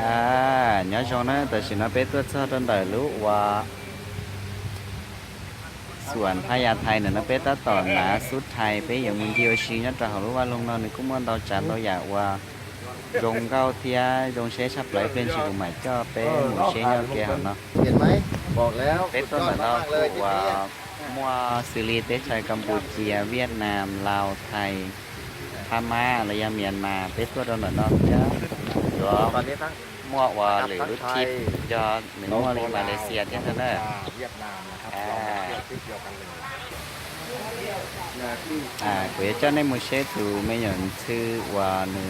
ອາ ຍາດໂຍມເນາະ ແຕ່ຊິເນາະ ເປ້ຕົວະຊອດດອນເດີລູກວ່າ ສວນພະຍາໄທເນາະ ເນາະ ເປ້ຕາຕໍ່ໜ້າສຸດໄທ ເປ້ຢາກໝູນທີ່ໂອຊິຍອດຕາເຮົາ ຫຼືວ່າລົງນອນໃນກຸມມ່ວນເຕົາຈານເຕົາຢາກວ່າ ລົງເກົ້າເທື່ອ ລົງເຊຊັບໄຫຼເພິ່ນຊິບໍ່ໝາຍເຈາະ ເປ້ໝູນເຊຍອດແກ່ເຮົາເນາະ ເຫັນໄໝ ບອກແລ້ວ ເປ້ຕົວະເນາະ ວ່າ ມົ້ວຊີຣີ ເຕດຊາຍ ກຳປູເຈຍ ຫວຽດນາມ ລາວ ໄທ ພະມ້າ ລະຍະມຽນມາ ເປັດຕົວດອນໜອຍເນາະ ເຈົ້າ ດຽວ ຕອນນີ້ຕັ້ງ ມົ້ວວ່າ ຫຼື ລຸດທິບ ຍອດ ໜຶ່ງມົ້ວ ຫຼື ມາເລເຊຍ ເຈົ້າ ເນາະ ຫວຽດນາມນະຄັບ ອ່າ ລອງມາທ່ຽວທຣິບດຽວກັນເລີຍ ອ່າ ກວຍເຈົ້າໃນໝູ່ເຊຕູແມ່ຫຍອນຊື່ວ່າ ໜູ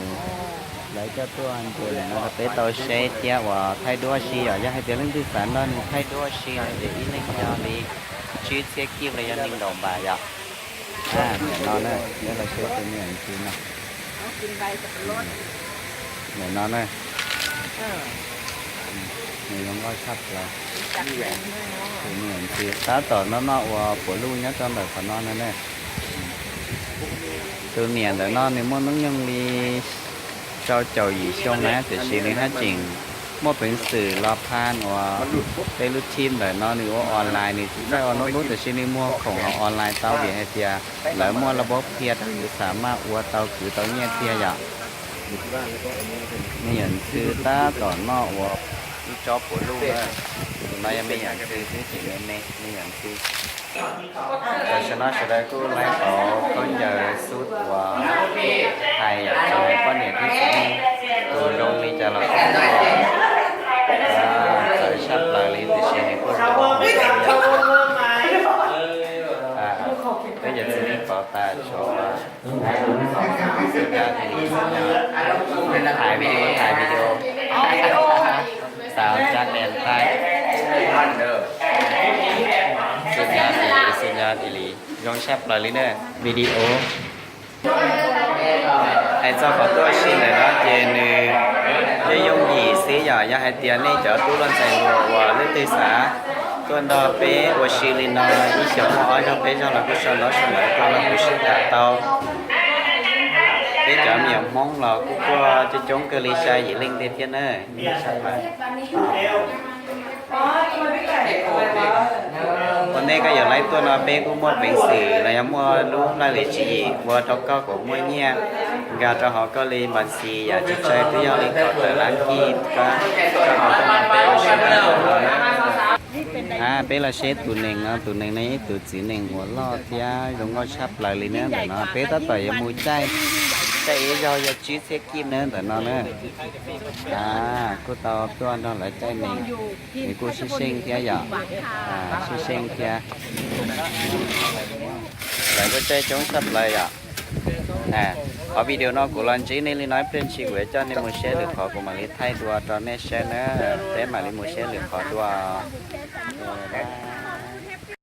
ໄລເຈົ້າຕົວອັນຕົວເນາະ ເປັດເຕົາເຊ ເຈົ້າວ່າ ໄທດ້ວຍຊີ ຢາກໃຫ້ເຕີເລື່ອງທີ່ສານເນາະ ໜູ ໄທດ້ວຍຊີ ເດ ອີເລັກຍາລີ ຊີສເຄ້ກ ກິບລະຍະໜຶ່ງດອກບາດ ຢາ ອ່າ ແນ່ນອນເດີ ແລ້ວລະເຊຕູແມ່ຫຍອນຊື່ເນາະ ເອົາກິນໃບສັບປະລົດ ແນ່ນອນເດີ ເອີ ນີ້ມັນກໍຊັບລະ ຈັກແມ່ນເນາະ ຄືເໝືອນຄືຕາຕໍ່ເນາະ ວ່າປົວລູກຍາມຕອນໃດກໍນອນນັ້ນແຫຼະ ຕູເໜຽນແລ້ວເນາະ ນີ້ມົ້ວນຸ້ງຍົງລີ ເຈົ້າເຈົ້າຫຢີຊົງນະ ແຕ່ຊີນີ້ຫາຈິງ ບໍ່ເປັນສື່ລອບຜ່ານ ວ່າໄດ້ລຸດທີມໃດເນາະ ຫຼືວ່າອອນລາຍນີ້ ໃຊ້ອອນໂນ້ດບຸກ ແຕ່ຊີນີ້ມົ້ວຂອງເຮົາອອນລາຍເຕົາເບຍໃຫ້ເທື່ອ ແລ້ວມົ້ວລະບົບເພຍ ຫຼືສາມາດອົວເຕົາຄືເຕົາແຍກເພຍຢາ ແມ່ຫຍອນຊື່ຕາຕໍ່ເນາະ ວ່າ ຈອບປົວລູກເດີ ນ້ອຍແມ່ຫຍອນຊື່ ຊື່ຈິງແມ່ນແມ່ຫຍອນຊື່ ແຕ່ຊະນະຊະໄດກູໄລເຂົາຄົນໃຫຍ່ສຸດວ່າ ໄທຢາກຈະໃຫ້ປ້ອນເຫດທີ່ສຸດ ໂຕລົງນີ້ຈະລະ ອ່າ ໃສ່ຊັບລາຍລີຕິເຊໃຫ້ພວກເຮົາ ອ່າ ກໍຢາກຊິມີຂໍຕາໂຊວ່າ ສຸດຍອດອີ່ຫຼີ ສຸດຍອດ ຖ່າຍວິດີໂອ ຖ່າຍວິດີໂອ ສາວຈາກແດນໃຕ້ ສຸດຍອດອີ່ຫຼີ ສຸດຍອດອີ່ຫຼີ ລອງແຊັບລອຍລີເດີ ວິດີໂອ ໃຫ້ເຈົ້າຂໍຕົວຊິເລີຍເນາະ ເຈນື ເຈຍົງຫຢີຊີຢາ ຢາກໃຫ້ຕຽນນີ້ຈອດຕູ້ລ້ອນໃສ່ຫົວ ຫຼື ຕື່ສາ ຕົວດອກເປ ໂອຊິລິນອນ ອີສຽວມໍອ້ອຍ ເຈົ້າເປ ເຈົ້າລາກູຊອນ ເຈົ້າສະໄໝ ເຈົ້າລາກູຊິກາເຕົາ ເປັນຈອມຫຽມໂຮງຫຼອກ ກໍຈະຈົ່ງກະລີຊາຍເລັ່ງເດັດເພັດເນີ ມີຊາຍບາດ ວັນນີ້ກໍຢາກໄລ່ຕົວເນາະ ເປັນຜູ້ມົ້ວເປັນສື່ ແລະ ຍັງມົ້ວລູກຫຼາຍເລຍຈີ່ ບົວທອກເກົ້າກໍມົ້ວເຫຍ ກາຕະຫໍກໍເລີຍບັນຊີ ຢາກຈິດໃຈຜູ້ຍາກເລຍກໍເຕີລານກີບ ກໍ ກໍເປັນຕົວເນາະ ເປັນວ່າຊິໄດ້ຕົວເນາະ ອ່າ ເປັນລະເຊຕູເນັ່ງເນາະ ຕູເນັ່ງໃນຕູ ຈີ່ເນັ່ງຫົວຫຼໍ່ເທຍ ລົງກໍຊັບລາຍລີເນີ ເນາະ ເປຕາຕໍ່ຍາໝູໃຈ ໃຈເອເຈົ້າ ຢາຈີເຊກິມເນີ ເນາະ ເນີ ອ່າ ກູຕາຕົວເນາະ ລະໃຈເນັ່ງ ເປັນກູຊິເຊັງເທຍຢາ ອ່າ ຊິເຊັງເທຍ ລະກູໃຈຈົງຊັບລາຍຢາ ອ່າ ຂໍວິດີໂອເນາະ ກູລອນຈີເນລີນ້ອຍ ເພຣນຊີເວຈອນ ໃນໝູເຊຫຼືຂໍ ກູມາລີໄທຕົວຕອນເນເຊເນີ ເຕມາລີໝູເຊຫຼືຂໍຕົວ ເອີ